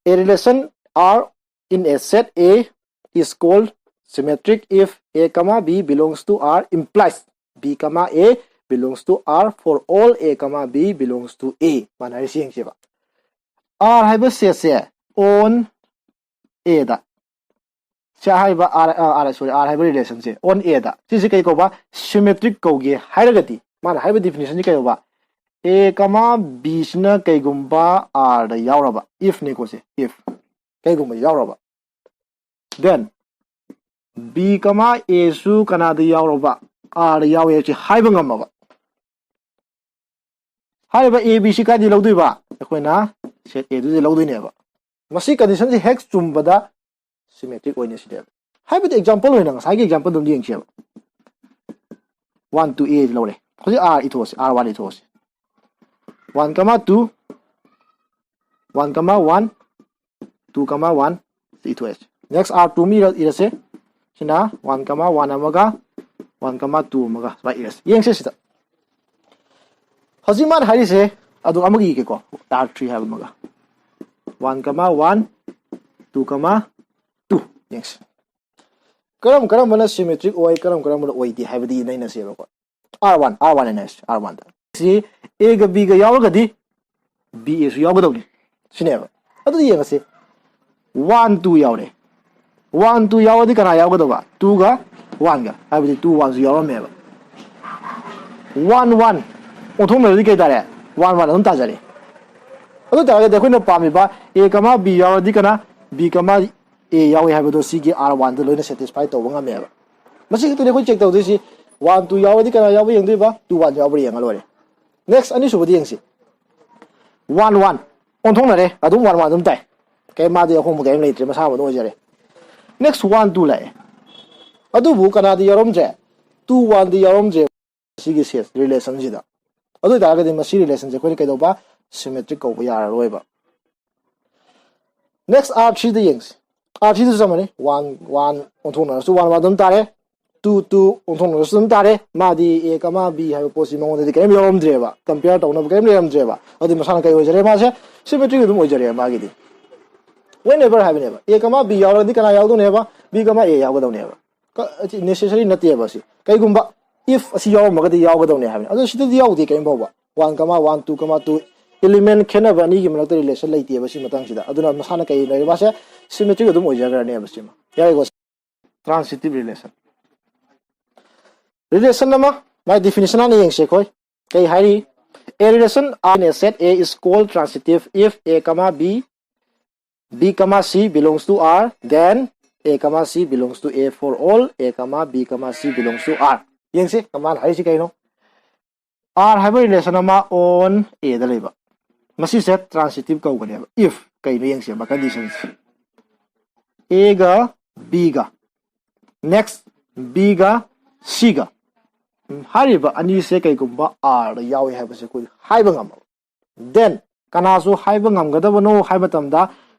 a relation R in a set A is called symmetric if A comma B belongs to R implies B comma A belongs to R for all A comma B belongs to A꯫ ꯃꯥꯟꯅꯔꯤꯁꯤ ꯌꯦꯡꯁꯦꯕ꯫ R ꯍꯥꯏꯕ setꯁꯦ on Aꯗ, ꯁꯤ ꯍꯥꯏꯕ R, ꯑ, R, sorry, R ꯍꯥꯏꯕ relationꯁꯦ on Aꯗ, ꯁꯤꯁꯦ ꯀꯩ ꯀꯧꯕ? Symmetric ꯀꯧꯒꯦ ꯍꯥꯏꯔꯒꯗꯤ, ꯃꯥꯅ ꯍꯥꯏꯕ definitionꯁꯤ ꯀꯩ ꯀꯧꯕ? A comma Bꯁꯤꯅ ꯀꯩꯒꯨꯝꯕ Rꯗ ꯌꯥꯎꯔꯕ, ifꯅꯤꯀꯣ ꯁꯦ, if, ꯀꯩꯒꯨꯝꯕ ꯌꯥꯎꯔꯕ, then B comma Aꯁꯨ ꯀꯅꯥꯗ ꯌꯥꯎꯔꯕ? Rꯗ ꯌꯥꯎꯋꯦ ꯍꯥꯏꯕꯁꯤ ꯍꯥꯏꯕ ꯉꯝꯃꯕ꯫ ꯍꯥꯏꯔꯤꯕ A B ꯁꯤ ꯀꯥꯏꯗꯒꯤ ꯂꯧꯗꯣꯏꯕ? ꯑꯩꯈꯣꯏꯅ set Aꯗꯨꯗꯤ ꯂꯧꯗꯣꯏꯅꯦꯕ꯫ ꯃꯁꯤ conditionꯁꯤ ꯍꯦꯛ ꯆꯨꯝꯕꯗ symmetric ꯑꯣꯏꯅꯤ ꯁꯤꯅꯦꯕ꯫ ꯍꯥꯏꯕꯗꯤ example ꯑꯣꯏꯅ ꯉꯁꯥꯏꯒꯤ exampleꯗꯨ ꯑꯗꯨꯝ ꯌꯦꯡꯁꯦꯕ꯫ One two A ꯂꯧꯔꯦ꯫ ꯍꯧꯖꯤꯛ R ꯏꯊꯣꯛꯑꯁꯤ, R one ꯏꯊꯣꯛꯑꯁꯤ꯫ One comma two, one comma one, two comma one ꯁꯤ ꯏꯊꯣꯛꯑꯁꯤ꯫ Next R two ꯑꯃ ꯏꯔ-, ꯏꯔꯁꯦ꯫ ꯁꯤꯅ one comma one ꯑꯃꯒ, one comma two ꯑꯃꯒ ꯁꯨꯃꯥꯏꯅ ꯏꯔꯁꯤ꯫ ꯌꯦꯡꯁꯦ ꯁꯤꯗ꯫ ꯍꯧꯖꯤꯛ ꯃꯥꯅ ꯍꯥꯏꯔꯤꯁꯦ ꯑꯗꯨ ꯑꯃꯒ ꯏꯒꯦꯀꯣ, R three ꯍꯥꯏꯕ ꯑꯃꯒ꯫ One comma one, two comma two꯫ ꯌꯦꯡꯁꯤ꯫ ꯀꯔꯝ ꯀꯔꯝꯕꯅ symmetric ꯑꯣꯏ, ꯀꯔꯝ ꯀꯔꯝꯕꯅ ꯑꯣꯏꯗꯦ ꯍꯥꯏꯕꯗꯤ ꯅꯩꯅꯁꯦꯕꯀꯣ꯫ R one, R one ꯍꯥꯏꯅ ꯍꯥꯏꯁꯦ, R oneꯗ꯫ ꯁꯤ Aꯒ Bꯒ ꯌꯥꯎꯔꯒꯗꯤ B Aꯁꯨ ꯌꯥꯎꯒꯗꯧꯅꯤ ꯁꯤꯅꯦꯕ꯫ ꯑꯗꯨꯗꯤ ꯌꯦꯡꯉꯁꯤ꯫ One two ꯌꯥꯎꯔꯦ꯫ One two ꯌꯥꯎꯔꯗꯤ ꯀꯅꯥ ꯌꯥꯎꯒꯗꯧꯕ? Twoꯒ oneꯒ, ꯍꯥꯏꯕꯗꯤ two oneꯁꯨ ꯌꯥꯎꯔꯝꯃꯦꯕ꯫ One one ꯑꯣꯟꯊꯣꯛꯅꯔꯗꯤ ꯀꯩ ꯇꯥꯔꯦ? One one ꯑꯗꯨꯝ ꯇꯥꯖꯔꯦ꯫ ꯑꯗꯨ ꯑꯣꯏꯇꯥꯔꯒꯗꯤ ꯑꯩꯈꯣꯏꯅ ꯄꯥꯝꯃꯤꯕ A comma B ꯌꯥꯎꯔꯗꯤ ꯀꯅꯥ, B comma A ꯌꯥꯎꯏ ꯍꯥꯏꯕꯗꯣ ꯁꯤꯒꯤ R one ꯗ ꯂꯣꯏꯅ satisfy ꯇꯧꯕ ꯉꯝꯃꯦꯕ꯫ ꯃꯁꯤ ꯈꯛꯇꯅꯤ ꯑꯩꯈꯣꯏ check ꯇꯧꯗꯣꯏꯁꯤ꯫ One two ꯌꯥꯎꯔꯗꯤ ꯀꯅꯥ ꯌꯥꯎꯕ ꯌꯦꯡꯗꯣꯏꯕ? Two one ꯌꯥꯎꯕ꯭ꯔꯥ ꯌꯦꯡꯉ ꯂꯣꯏꯔꯦ꯫ Next, ꯑꯅꯤꯁꯨꯕꯗꯤ ꯌꯦꯡꯁꯤ꯫ One one ꯑꯣꯟꯊꯣꯛꯅꯔꯦ, ꯑꯗꯨꯝ one one ꯑꯗꯨꯝ ꯇꯥꯏ꯫ ꯀꯩ, ꯃꯥꯗꯤ ꯑꯍꯣꯡꯕ ꯀꯔꯤꯝ ꯂꯩꯇ꯭ꯔꯦ, ꯃꯁꯥ ꯃꯇꯣꯝ ꯑꯣꯏꯖꯔꯦ꯫ Next, one two ꯂꯥꯛꯑꯦ꯫ ꯑꯗꯨꯕꯨ ꯀꯅꯥꯗꯤ ꯌꯥꯎꯔꯝꯗ꯭ꯔꯦ? Two one ꯗꯤ ꯌꯥꯎꯔꯝꯗ꯭ꯔꯦ ꯁꯤꯒꯤ set relationꯁꯤꯗ꯫ ꯑꯗꯨ ꯑꯣꯏꯇꯥꯔꯒꯗꯤ ꯃꯁꯤ relationꯁꯦ ꯑꯩꯈꯣꯏꯅ ꯀꯩꯗꯧꯕ? Symmetric ꯀꯧꯕ ꯌꯥꯔꯔꯣꯏꯕ꯫ Next, R threeꯗ ꯌꯦꯡꯁꯤ꯫ R threeꯗꯁꯨ ꯆꯞ ꯃꯥꯟꯅꯩ꯫ One one ꯑꯣꯟꯊꯣꯛꯅꯔꯁꯨ one one ꯑꯗꯨꯝ ꯇꯥꯔꯦ꯫ Two two ꯑꯣꯟꯊꯣꯛꯅꯔꯁꯨ ꯑꯗꯨꯝ ꯇꯥꯔꯦ꯫ ꯃꯥꯗꯤ A comma B ꯍꯥꯏꯕ ꯄꯣꯠꯁꯤ ꯃꯉꯣꯟꯗꯗꯤ ꯀꯔꯤꯝ ꯌꯥꯎꯔꯝꯗ꯭ꯔꯦꯕ, compare ꯇꯧꯅꯕ ꯀꯔꯤꯝ ꯂꯩꯔꯝꯗ꯭ꯔꯦꯕ꯫ ꯑꯗꯨꯗꯤ ꯃꯁꯥꯅ ꯀꯩ ꯑꯣꯏꯖꯔꯦ? ꯃꯥꯁꯦ symmetric ꯑꯗꯨꯝ ꯑꯣꯏꯖꯔꯦ ꯃꯥꯒꯤꯗꯤ꯫ Whenever ꯍꯥꯏꯕꯅꯦꯕ꯫ A comma B ꯌꯥꯎꯔꯒꯗꯤ ꯀꯅꯥ ꯌꯥꯎꯗꯧꯅꯦꯕ? B comma A ꯌꯥꯎꯒꯗꯧꯅꯦꯕ꯫ ꯀ-, ꯑꯁꯤ necessary ꯅꯠꯇꯦꯕ ꯑꯁꯤ꯫ ꯀꯩꯒꯨꯝꯕ if ꯑꯁꯤ ꯌꯥꯎꯔꯝꯃꯒꯗꯤ ꯌꯥꯎꯒꯗꯧꯅꯦ ꯍꯥꯏꯕꯅꯤ꯫ ꯑꯗꯣ ꯁꯤꯗꯗꯤ ꯌꯥꯎꯗꯦ ꯀꯔꯤꯝ ꯐꯥꯎꯕ꯫ One comma one, two comma two, element ꯈꯦꯠꯅꯕ ꯑꯅꯤꯒꯤ ꯃꯔꯛꯇ relation ꯂꯩꯇꯦꯕ ꯁꯤ ꯃꯇꯥꯡꯁꯤꯗ꯫ ꯑꯗꯨꯅ ꯃꯁꯥꯅ ꯀꯩ ꯂꯩꯔꯦ? ꯃꯥꯁꯦ symmetric ꯑꯗꯨꯝ ꯑꯣꯏꯖꯈ꯭ꯔꯅꯦꯕ ꯁꯤꯃ꯫ ꯌꯥꯔꯦꯀꯣ? Transitive relation꯫ Relation ꯑꯃ, ꯃꯥꯏ definition ꯍꯥꯟꯅ ꯌꯦꯡꯁꯤ ꯑꯩꯈꯣꯏ꯫ ꯀꯩ ꯍꯥꯏꯔꯤ? A relation in a set A is called transitive if A comma B, B comma C belongs to R, then A comma C belongs to A for all A comma B comma C belongs to R꯫ ꯌꯦꯡꯁꯤ, common ꯍꯥꯏꯔꯤꯁꯤ ꯀꯩꯅꯣ? R ꯍꯥꯏꯕ relation ꯑꯃ on Aꯗ ꯂꯩꯕ, ꯃꯁꯤꯁꯦ transitive ꯀꯧꯒꯅꯦꯕ꯫ If ꯀꯩꯅꯣ ꯌꯦꯡꯁꯦꯕ conditionꯁꯦ꯫ Aꯒ Bꯒ, next Bꯒ Cꯒ, ꯎꯝ, ꯍꯥꯏꯔꯤꯕ ꯑꯅꯤꯁꯦ ꯀꯩꯒꯨꯝꯕ Rꯗ ꯌꯥꯎꯏ ꯍꯥꯏꯕꯁꯦ ꯑꯩꯈꯣꯏ ꯍꯥꯏꯕ ꯉꯝꯃꯕ꯫ Then ꯀꯅꯥꯁꯨ ꯍꯥꯏꯕ ꯉꯝꯒꯗꯕꯅꯣ ꯍꯥꯏꯕ ꯃꯇꯝꯗ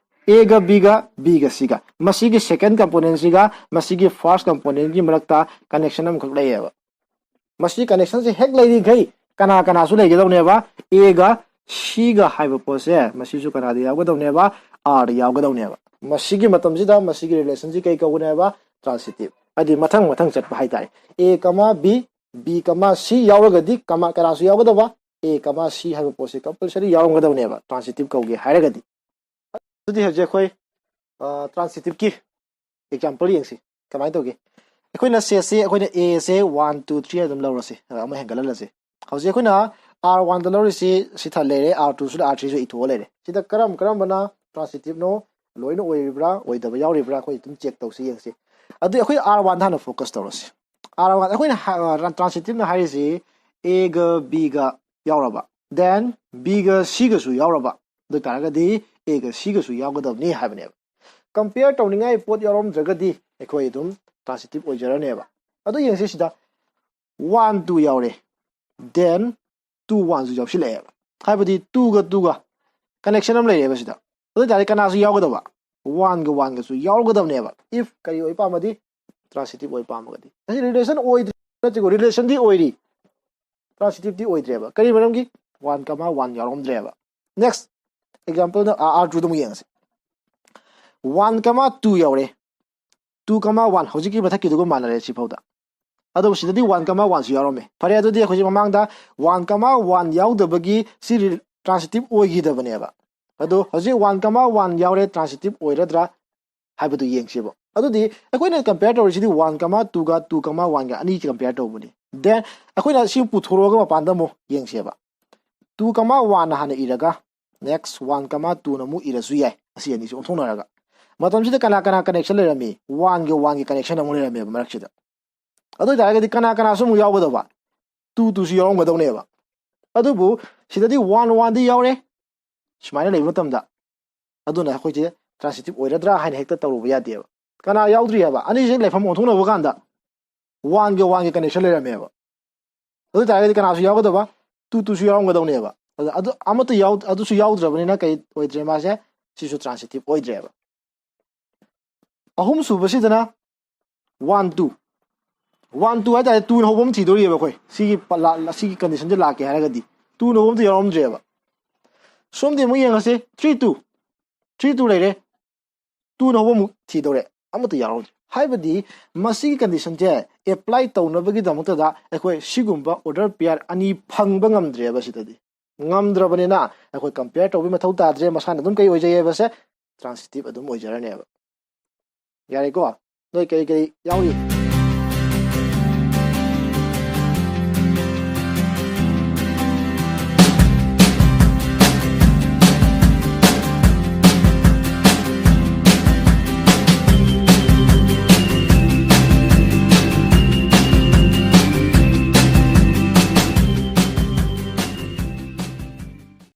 Aꯒ Bꯒ, Bꯒ Cꯒ, ꯃꯁꯤꯒꯤ second componentꯁꯤꯒ ꯃꯁꯤꯒꯤ first componentꯀꯤ ꯃꯔꯛꯇ connection ꯑꯃꯈꯛ ꯂꯩꯌꯦꯕ꯫ ꯃꯁꯤ connectionꯁꯦ ꯍꯦꯛ ꯂꯩꯔꯤꯈꯩ ꯀꯅꯥ ꯀꯅꯥꯁꯨ ꯂꯩꯒꯗꯧꯅꯦꯕ? Aꯒ Cꯒ ꯍꯥꯏꯕ ꯄꯣꯠꯁꯦ ꯃꯁꯤꯁꯨ ꯀꯅꯥꯗ ꯌꯥꯎꯒꯗꯧꯅꯦꯕ? Rꯗ ꯌꯥꯎꯒꯗꯧꯅꯦꯕ꯫ ꯃꯁꯤꯒꯤ ꯃꯇꯝꯁꯤꯗ ꯃꯁꯤꯒꯤ relationꯁꯤ ꯀꯩ ꯀꯧꯒꯅꯦꯕ? Transitive꯫ ꯍꯥꯏꯗꯤ ꯃꯊꯪ ꯃꯊꯪ ꯆꯠꯄ ꯍꯥꯏꯇꯥꯔꯦ꯫ A comma B, B comma C ꯌꯥꯎꯔꯒꯗꯤ comma ꯀꯅꯥꯁꯨ ꯌꯥꯎꯒꯗꯕ? A comma C ꯍꯥꯏꯕ ꯄꯣꯠꯁꯤ compulsory ꯌꯥꯎꯔꯝꯒꯗꯕꯅꯦꯕ transitive ꯀꯧꯒꯦ ꯍꯥꯏꯔꯒꯗꯤ꯫ ꯑꯗꯨꯗꯤ ꯍꯧꯖꯤꯛ ꯑꯩꯈꯣꯏ, ꯑ, transitive ꯀꯤ example ꯌꯦꯡꯁꯤ꯫ ꯀꯃꯥꯏꯅ ꯇꯧꯒꯦ? ꯑꯩꯈꯣꯏꯅ setꯁꯦ, ꯑꯩꯈꯣꯏꯅ Aꯁꯦ one, two, three ꯑꯗꯨꯝ ꯂꯧꯔꯁꯤ, ꯑ, ꯑꯃ ꯍꯦꯟꯒꯠꯍꯜꯂꯁꯤ꯫ ꯍꯧꯖꯤꯛ ꯑꯩꯈꯣꯏꯅ R one ꯗ ꯂꯧꯔꯤꯁꯤ ꯁꯤ ꯊ ꯂꯩꯔꯦ, R two ꯁꯨ R three ꯁꯨ ꯏꯊꯣꯛꯑ ꯂꯩꯔꯦ꯫ ꯁꯤꯗ ꯀꯔꯝ ꯀꯔꯝꯕꯅ transitive ꯅꯣ, ꯂꯣꯏꯅ ꯑꯣꯏꯔꯤꯕ꯭ꯔꯥ ꯑꯣꯏꯗꯕ ꯌꯥꯎꯔꯤꯕ꯭ꯔꯥ ꯑꯩꯈꯣꯏ ꯑꯗꯨꯝ check ꯇꯧꯁꯤ, ꯌꯦꯡꯁꯤ꯫ ꯑꯗꯨ ꯑꯩꯈꯣꯏ R one ꯗ ꯍꯥꯟꯅ focus ꯇꯧꯔꯁꯤ꯫ R one ꯑꯩꯈꯣꯏꯅ transitive ꯅ ꯍꯥꯏꯔꯤꯁꯤ A ꯒ B ꯒ ꯌꯥꯎꯔꯕ, then B ꯒ C ꯒꯁꯨ ꯌꯥꯎꯔꯕ, ꯑꯗꯨ ꯑꯣꯏ ꯇꯥꯔꯒꯗꯤ A ꯒ C ꯒꯁꯨ ꯌꯥꯎꯒꯗꯕꯅꯤ ꯍꯥꯏꯕꯅꯦꯕ꯫ Compare ꯇꯧꯅꯤꯡꯉꯥꯏ ꯄꯣꯠ ꯌꯥꯎꯔꯝꯗ꯭ꯔꯒꯗꯤ ꯑꯩꯈꯣꯏ ꯑꯗꯨꯝ transitive ꯑꯣꯏꯖꯔꯅꯦꯕ꯫ ꯑꯗꯨ ꯌꯦꯡꯁꯤ ꯁꯤꯗ, one two ꯌꯥꯎꯔꯦ, then two one ꯁꯨ ꯌꯥꯎꯁꯤꯜꯂꯛꯑꯦꯕ꯫ ꯍꯥꯏꯕꯗꯤ two ꯒ two ꯒ connection ꯑꯃ ꯂꯩꯔꯦꯕ ꯁꯤꯗ꯫ ꯑꯗꯨ ꯑꯣꯏ ꯇꯥꯔꯗꯤ ꯀꯅꯥꯁꯨ ꯌꯥꯎꯒꯗꯕ? One ꯒ one ꯒꯁꯨ ꯌꯥꯎꯒꯗꯕꯅꯦꯕ, if ꯀꯔꯤ ꯑꯣꯏ ꯄꯥꯝꯃꯗꯤ? Transitive ꯑꯣꯏ ꯄꯥꯝꯃꯒꯗꯤ꯫ ꯑꯁꯤ relation ꯑꯣꯏꯗ꯭ꯔꯤ ꯅꯠꯇꯦꯀꯣ, relation ꯗꯤ ꯑꯣꯏꯔꯤ, transitive ꯗꯤ ꯑꯣꯏꯗ꯭ꯔꯦꯕ꯫ ꯀꯔꯤ ꯃꯔꯝꯒꯤ? One comma one ꯌꯥꯎꯔꯝꯗ꯭ꯔꯦꯕ꯫ Next example ꯗ R two ꯗ ꯑꯃꯨꯛ ꯌꯦꯡꯉꯁꯤ꯫ One comma two ꯌꯥꯎꯔꯦ, two comma one ꯍꯧꯖꯤꯛꯀꯤ ꯃꯊꯛꯀꯤꯗꯨꯒ ꯃꯥꯟꯅꯔꯦ ꯁꯤꯐꯥꯎꯗ꯫ ꯑꯗꯨꯕꯨ ꯁꯤꯗꯗꯤ one comma one ꯁꯨ ꯌꯥꯎꯔꯝꯃꯦ꯫ ꯐꯔꯦ, ꯑꯗꯨꯗꯤ ꯑꯩꯈꯣꯏꯁꯦ ꯃꯃꯥꯡꯗ one comma one ꯌꯥꯎꯗꯕꯒꯤ ꯁꯤ transitive ꯑꯣꯏꯈꯤꯗꯕꯅꯦꯕ꯫ ꯑꯗꯣ ꯍꯧꯖꯤꯛ one comma one ꯌꯥꯎꯔꯦ, transitive ꯑꯣꯏꯔꯗ꯭ꯔꯥ ꯍꯥꯏꯕꯗꯨ ꯌꯦꯡꯁꯦꯕ꯫ ꯑꯗꯨꯗꯤ ꯑꯩꯈꯣꯏꯅ compare ꯇꯧꯔꯤꯁꯤꯗꯤ one comma two ꯒ two comma one ꯒ ꯑꯅꯤ compare ꯇꯧꯕꯅꯤ꯫ Then ꯑꯩꯈꯣꯏꯅ ꯁꯤ ꯄꯨꯊꯣꯔꯛꯑꯒ ꯃꯄꯥꯟꯗ ꯑꯃꯨꯛ ꯌꯦꯡꯁꯦꯕ꯫ Two comma one ꯍꯥꯟꯅ ꯏꯔꯒ next one comma two ꯅ ꯑꯃꯨꯛ ꯏꯔꯁꯨ ꯌꯥꯏ, ꯑꯁꯤ ꯑꯅꯤꯁꯤ ꯑꯣꯟꯊꯣꯛꯅꯔꯒ꯫ ꯃꯇꯝꯁꯤꯗ ꯀꯅꯥ ꯀꯅꯥ connection ꯂꯩꯔꯝꯃꯤ? One ꯒ one ꯒꯤ connection ꯑꯃꯨꯛ ꯂꯩꯔꯝꯃꯦꯕ ꯃꯔꯛꯁꯤꯗ꯫ ꯑꯗꯨ ꯑꯣꯏ ꯇꯥꯔꯒꯗꯤ ꯀꯅꯥ ꯀꯅꯥꯁꯨ ꯑꯃꯨꯛ ꯌꯥꯎꯒꯗꯕ? Two two ꯁꯨ ꯌꯥꯎꯔꯝꯒꯗꯧꯅꯦꯕ꯫ ꯑꯗꯨꯕꯨ ꯁꯤꯗꯗꯤ one one ꯗꯤ ꯌꯥꯎꯔꯦ꯫ ꯁꯨꯃꯥꯏꯅ ꯂꯩꯕ ꯃꯇꯝꯗ ꯑꯗꯨꯅ ꯑꯩꯈꯣꯏꯁꯦ transitive ꯑꯣꯏꯔꯗ꯭ꯔꯥ ꯍꯥꯏꯅ ꯍꯦꯛꯇ ꯇꯧꯔꯨꯕ ꯌꯥꯗꯦꯕ꯫ ꯀꯅꯥ ꯌꯥꯎꯗ꯭ꯔꯤ ꯍꯥꯏꯕ? ꯑꯅꯤꯁꯦ ꯂꯩꯐꯝ ꯑꯣꯟꯊꯣꯛꯅꯕ ꯀꯥꯟꯗ one ꯒ one ꯒꯤ connection ꯂꯩꯔꯝꯃꯦꯕ꯫ ꯑꯗꯨ ꯑꯣꯏ ꯇꯥꯔꯒꯗꯤ ꯀꯅꯥꯁꯨ ꯌꯥꯎꯒꯗꯕ? Two two ꯁꯨ ꯌꯥꯎꯔꯝꯒꯗꯧꯅꯦꯕ꯫ ꯑꯗꯨ, ꯑꯗꯨ ꯑꯃꯠꯇ ꯌꯥꯎ-, ꯑꯗꯨꯁꯨ ꯌꯥꯎꯗ꯭ꯔꯕꯅꯤꯅ ꯀꯩ ꯑꯣꯏꯗ꯭ꯔꯦ ꯃꯥꯁꯦ? ꯁꯤꯁꯨ transitive ꯑꯣꯏꯗ꯭ꯔꯦꯕ꯫ ꯑꯍꯨꯝꯁꯨꯕꯁꯤꯗꯅ one two꯫ One two ꯍꯥꯏ ꯇꯥꯔꯦ, two ꯅ ꯍꯧꯕ ꯑꯃ ꯊꯤꯗꯣꯔꯤꯑꯕ ꯑꯩꯈꯣꯏ꯫ ꯁꯤꯒꯤ ꯄ-, ꯂꯥ-, ꯁꯤꯒꯤ condition ꯁꯦ ꯂꯥꯛꯀꯦ ꯍꯥꯏꯔꯒꯗꯤ two ꯅ ꯍꯧꯕ ꯑꯝꯇ ꯌꯥꯎꯔꯝꯗ꯭ꯔꯦꯕ꯫ ꯁꯣꯝꯗꯤ ꯑꯃꯨꯛ ꯌꯦꯡꯉꯁꯤ, three two꯫ Three two ꯂꯩꯔꯦ꯫ Two ꯅ ꯍꯧꯕ ꯑꯃꯨꯛ ꯊꯤꯗꯧꯔꯦ꯫ ꯑꯃꯠꯇ ꯌꯥꯎꯔꯝꯗ꯭ꯔꯦ꯫ ꯍꯥꯏꯕꯗꯤ ꯃꯁꯤꯒꯤ condition ꯁꯦ apply ꯇꯧꯅꯕꯒꯤꯗꯃꯛꯇꯗ ꯑꯩꯈꯣꯏ ꯁꯤꯒꯨꯝꯕ order pair ꯑꯅꯤ ꯐꯪꯕ ꯉꯝꯗ꯭ꯔꯦꯕ ꯁꯤꯗꯗꯤ꯫ ꯉꯝꯗ꯭ꯔꯕꯅꯤꯅ ꯑꯩꯈꯣꯏ compare ꯇꯧꯕꯒꯤ ꯃꯊꯧ ꯇꯥꯗ꯭ꯔꯦ, ꯃꯁꯥꯅ ꯑꯗꯨꯝ ꯀꯩ ꯑꯣꯏꯖꯩꯌꯦꯕꯁꯦ? Transitive ꯑꯗꯨꯝ ꯑꯣꯏꯖꯔꯅꯦꯕ꯫ ꯌꯥꯔꯦꯀꯣ? ꯅꯣꯏ ꯀꯔꯤ ꯀꯔꯤ ꯌꯥꯎꯔꯤ?